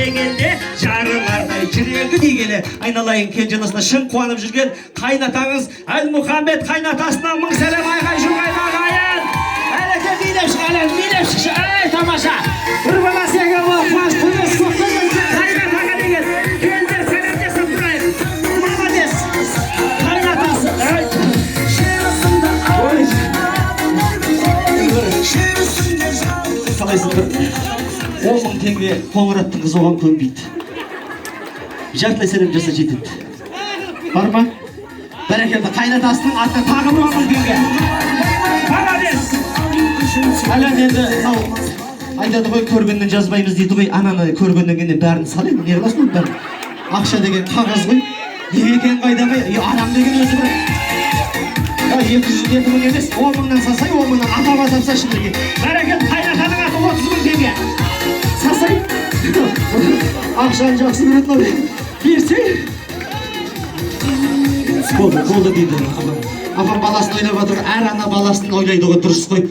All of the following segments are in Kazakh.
дегенде жарылардай жүрегі дегелі. Айналайын келін жанасына шын қуанып жүрген қайнатаңыз Әлмұхаммед қайнатасына мың сәлем, айқай шу ағайын. Әлеке, билеп шық, әлем, билеп шықшы, әй, тамаша. Бір баласы екен ол, қуаныш көмес көп қайнатаға деген келіндер сәлем жасап тұрайық. Молодец. Қайнатасы. Әй. Ой. Қалайсың, бір 10 000 теңге Қоңыраттың қызы оған көнбейді. Жартылай сәлем жаса жетеді. Бар ма? Бәрекелді, қайнатасының атына тағы бір 10 000 теңге. Молодец. Әлен, енді мынау айтады ғой, көргеннен жазбаймыз дейді ғой, ананы көргеннен кейін бәрін сал енді, не қыласың оның бәрін? Ақша деген қағаз ғой. Неге екенін қайда ғой? Адам деген өзі бір 202 000 емес, 10 000-нан салсай, 10 000-нан атап атап салшы мінекей. Бәрекелді, қайнатаның аты 30 000 теңге. Салсай. Ақшаны жақсы көретін ау. Берсе. Болды, болды дейді апам. Апам баласын ойлап жатыр, әр ана баласын ойлайды ғой, дұрыс қой.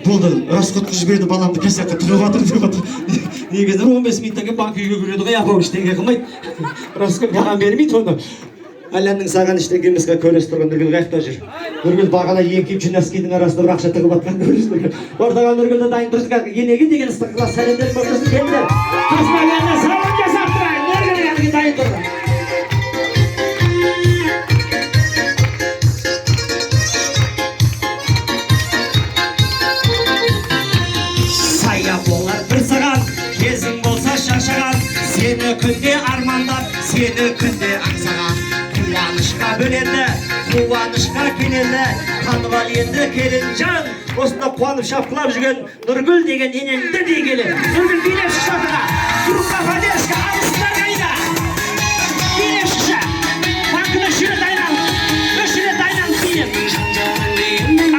Болды, расход қылып жіберді баламды, косякқа тығып жатыр деп жатыр. Негізі 15 минуттан кейін банк үйге кіреді ғой, апам ештеңе қылмайды. Расход маған бермейді оны. Әләннің саған ештеңе емес, көресіз тұрған Нұргүл қаяқта жүр? Нұргүл бағана еңкейіп жүн арасында бір ақша тығып жатқан көресіз Нұргүл. Ортаға Нұргүлді дайын тұрсын, енеге деген ыстық ықылас сәлемдер болсын, келіңдер. Қасына келіңдер, сәлем жасап тұрайық. Нұргүл кәдімгі дайын тұрды. Сая болар бір саған, кезің болса шаршаған, сені күнде армандап, сені күнде аңсаған. Қуанышқа бөленді, қуанышқа кенелді, танып ал енді келінжан, осында қуанып шапқылап жүрген Нұргүл деген енеңді дей келе. Нұргүл, билеп шықшы ортаға. Группа поддержка, абысындар қайда? Билеп шықшы. Банкіні үш рет айналып, үш рет айналып билеп.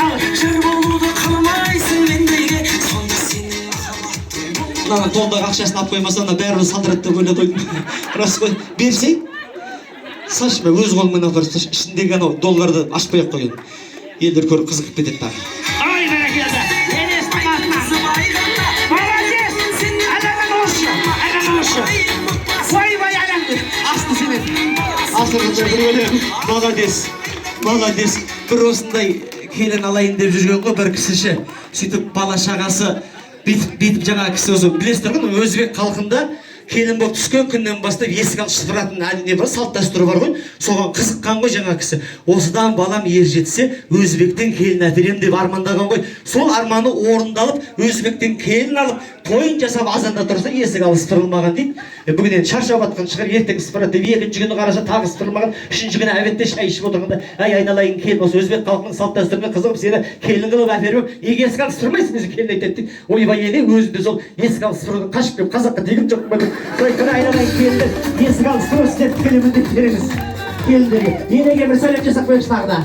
Ал. Жыр болуды қаламайсың мендейге, сонда сенің махаббатың Мынаның қолындағы ақшасын алып қоймаса, ана бәрібір салдырады деп ойлады ғой. Рас қой. Берсең, салшы, мә, өз қолыңмен апарып салшы. Ішіндегі анау долларды ашпай ақ қой енді. Елдер көріп қызығып кетеді тағы. Ай, бәрекелді. Енесінің атынан. Молодец. Әләнің осы. Әләнің осы. Ойбай, әлән. Асты сенен. Асырғында бір өлең. Молодец. Молодец. Бір осындай келін алайын деп жүрген ғой бір кісі ше. Сөйтіп бала шағасы бүйтіп бүйтіп, жаңағы кісі өзі білесіздер ғой, өзбек халқында келін болып түскен күннен бастап есік алды сыпыратын әлі не бар, салт дәстүр бар ғой, соған қызыққан ғой жаңағы кісі. Осыдан балам ер жетсе, өзбектен келін әперемін деп армандаған ғой. Сол арманы орындалып, өзбектен келін алып, тойын жасап, азанда тұрса, есік алды сыпырылмаған дейді. Бүгін енді шаршап жатқан шығар, ертең сыпырады деп, екінші күні қараса, тағы сыпырылмаған. Үшінші күні обедте шай ішіп отырғанда: «Әй, айналайын келін, осы өзбек халқының салт дәстүріне қызығып, сені келін қылып әперіп, неге есік алды сыпырмайсың?» – десе, келін айтады дейді: «Ойбай, ене, өзім де сол есік алды сыпырудан қашып келіп, қазаққа тегін жоқпын ба?» – деп. Сол айтқан, айналайын келіндер, есік алды сыпыру сіздер тікелей міндеттеріңіз. Келіндерге, енеге бір сәлем жасап қояйықшы тағы да.